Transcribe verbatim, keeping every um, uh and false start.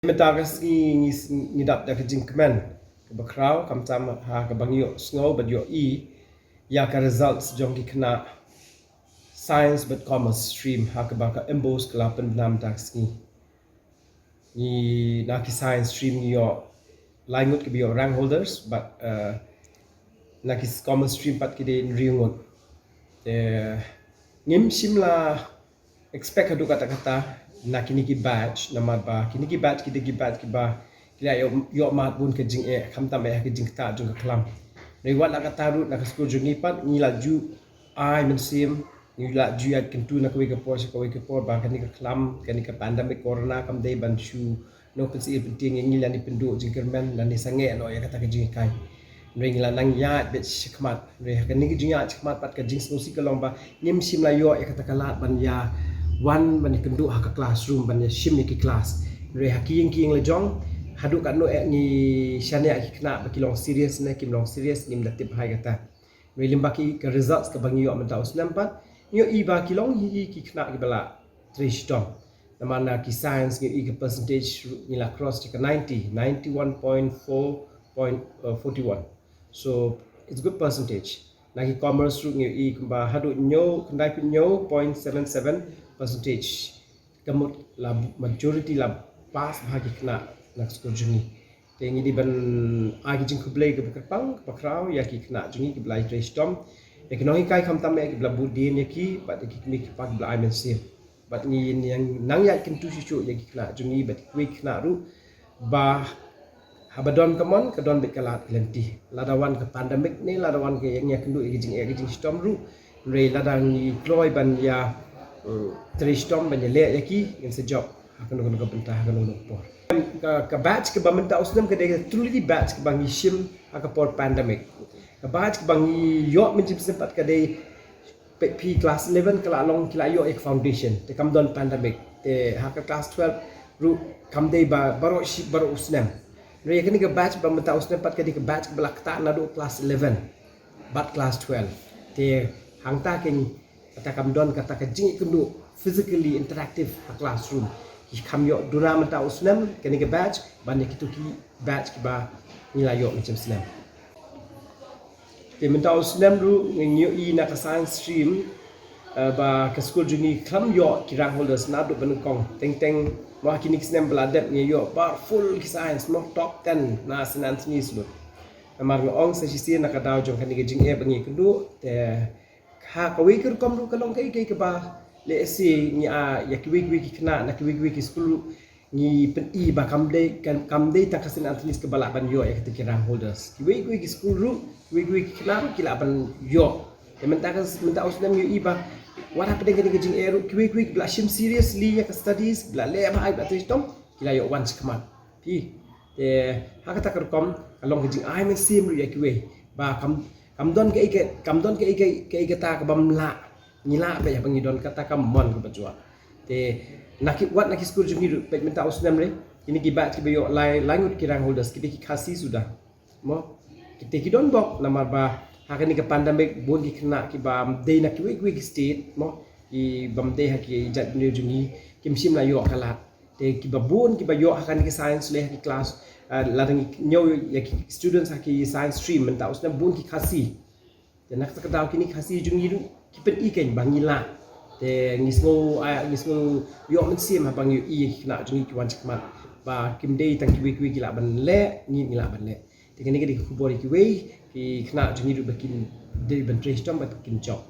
Mynta ka sngi ngi, ngi dap da ka jingkmen kaba khraw, khamtam ha kaba ngi ïohsngew bad ïohi ïa ka results jong ki khynnah science bad commerce stream ha kaba ka MBOSE ka la pynbna mynta ka sngi. Ngi na ki science stream ngi ïoh lai ngut kiba ïoh rank holders, bad, eh, na ki commerce stream pat ki dei hynriew ngut. Te ngim shym la expect haduh katta katta na kine ki batch, namar ba kine ki batch ki dei ki batch kiba ki la ïoh, ïoh mad bun ka jingeh, khamtam eh ha ka jingktah jong ka khlam. Hynrei wat la katta ruh, na ka skul jong ngi pat ngi la ju ai mynsiem, ngi la ju ïaid kyntu na kawei ka por sha kawei ka por ba kane ka khlam, kane ka pandemic corona kam dei ban shu nongpynsih pyntieng ïa ngi lane pynduh jingkyrmen lane sangeh noh ïa kata ka jinghikai. Hynrei ngi la nang ïaid beit shakhmat. Hynrei ha kane ka jingïaid shakhmat pat ka jingsngewsih ka long ba ngim shym la ïoh ïa kata ka lad ban ïa wan ban ïakynduh ha ka classroom, ban ïashim ïa ki class. Hynrei ha ki ïing ki ïing la jong, haduh katno eh ngi shaniah ïa ki khynnah ba ki long serious ne kim long serious, ngim da tip bha ïa kata. Hynrei lyngba ki, ka results kaba ngi ïoh mynta u snem pat, ngi ïohi ba ki long hi ki khynnah kiba la trei shitom. Namar na ki science ngi ïohi ka percentage ngi la cross ïa ka ninety, ninety-one point four point, uh, forty-one. So it's good percentage. Na ki commerce ruh ngi ïohi kumba haduh hynñiew, khyndai phew hynñiew point seven seven percentage. Ka mut la majority la pass bha ki khynnah na ka skul jong ngi. Te ngi dei ban ai ki jingkhublei kaba kyrpang kaba khraw ïa ki khynnah jong ngi kiba la ïatrei shitom, ïa ki nonghikai khamtam eh kiba la bud dien ïa ki, bad ïa ki kmie ki kpa kiba la ai mynsiem. Bad ngi nang, nang ïaid kyntu shuh shuh ïa ki khynnah jong ngi bad kiwei ki khynnah ruh ba haba don ka mon ka don beit ka lad ka lynti. Lada wan ka pandemic ne lada wan ka ïa, ïakynduh ïa ki jingeh ki jingshitom ruh, hynrei lada ngi kloi ban ïa, mm, trei shitom ban ïaleh ïa ki, ngin sa jop ha kano kano ka bynta, ha kano kano ka por. Ka, ka batch kaba mynta u snem ka dei ka truly batch kaba ngi shim ha ka por pandemic. Ka batch kaba ngi ïoh mynsiem snem pat ka dei, peit phi, class eleven ka la long ki la ïoh ïa ka foundation, te kam don pandemic. Te ha ka class twelve ruh kam dei ba baroh shi, baroh u snem. Hynrei ïa kane ka batch ba mynta u snem pat ka dei ka batch kaba la ktah naduh class eleven bad class twelve. Te hangta kein kata kam don kata ka jingïakynduh physically interactive ha classroom. Ki kham ïoh duna mynta u snem kane ka batch ban ïa kito ki batch kiba ngi la ïoh mynsiem snem. Te mynta u snem ruh ngi ïohi na ka science stream, eh, ba ka skul jong ngi khlem ïoh ki rank holders naduh ba nyngkong. Teng teng mo ha kine ki snem ba la dep ngi ïoh bar full ki science mo, top ten na Saint Anthony's lut. Namar nga ong sa shisien na ka daw jong kane ka jingeh ba ngi ïakynduh, te ha kawei ka rukom ruh ka long kaei kaei kaba lehse ngi, ah, ïa kiwei kiwei ki khynnah na kiwei kiwei ki skul ruh ngi pyni ba kam dei, kam, kam dei tang ka Saint Anthony's kaba lah ban ïoh ïa kita ki rank holders. Kiwei kiwei ki skul ruh, kiwei kiwei ki khynnah ruh ki lah ban ïoh. Te mynta ka, mynta u snem ngi ïohi ba wat hapdeng kane ka jingeh ruh kiwei kiwei kiba la shim seriously ïa ka studies, ba la leh bha, ba la trei shitom, ki la ïoh wan shakhmat. Phi, te ha kata ka rukom ka long ka jingai mynsiem ruh ïa kiwei ba kam, kam don kaei ka, kam don kaei ka, kaei kata kabym lah. Ngi lah beit haba ngi don kata ka mon kaba jwat. Te na ki, wat na ki skul jong ngi ruh, peit mynta u snem re, kine ki batch kiba ïoh lai, lai ngut ki rank holders ki dei ki Khasi suda. Mo, kita ki don bok namar ba ha kane ka pandemic bun ki khynnah kiba dei na kiwei kiwei ki state mo, kibym dei ha ki jaitbynriew jong ngi kim shym la ïoh ka lad. Te kiba bun kiba ïoh ha kane ka science lane ha ki class, ah, lada ngi ñiew ïa ki students ha ki science stream mynta u snem bun ki Khasi. Te na kata ka daw kine ki Khasi jong ngi ruh ki pyni kein ba ngi lah. Te ngi sngew, ah, ngi sngew ïoh mynsiem haba ngi ïohi ïa ki khynnah jong ngi ki wan shakhmat. Ba kim dei tang kiwei kiwei ki lah ban leh, ngi, ngi lah ban leh. Te kane ka dei ka khubor ïa kiwei ki khynnah jong ngi ruh ba kin dei ban trei shitom bad kin jop.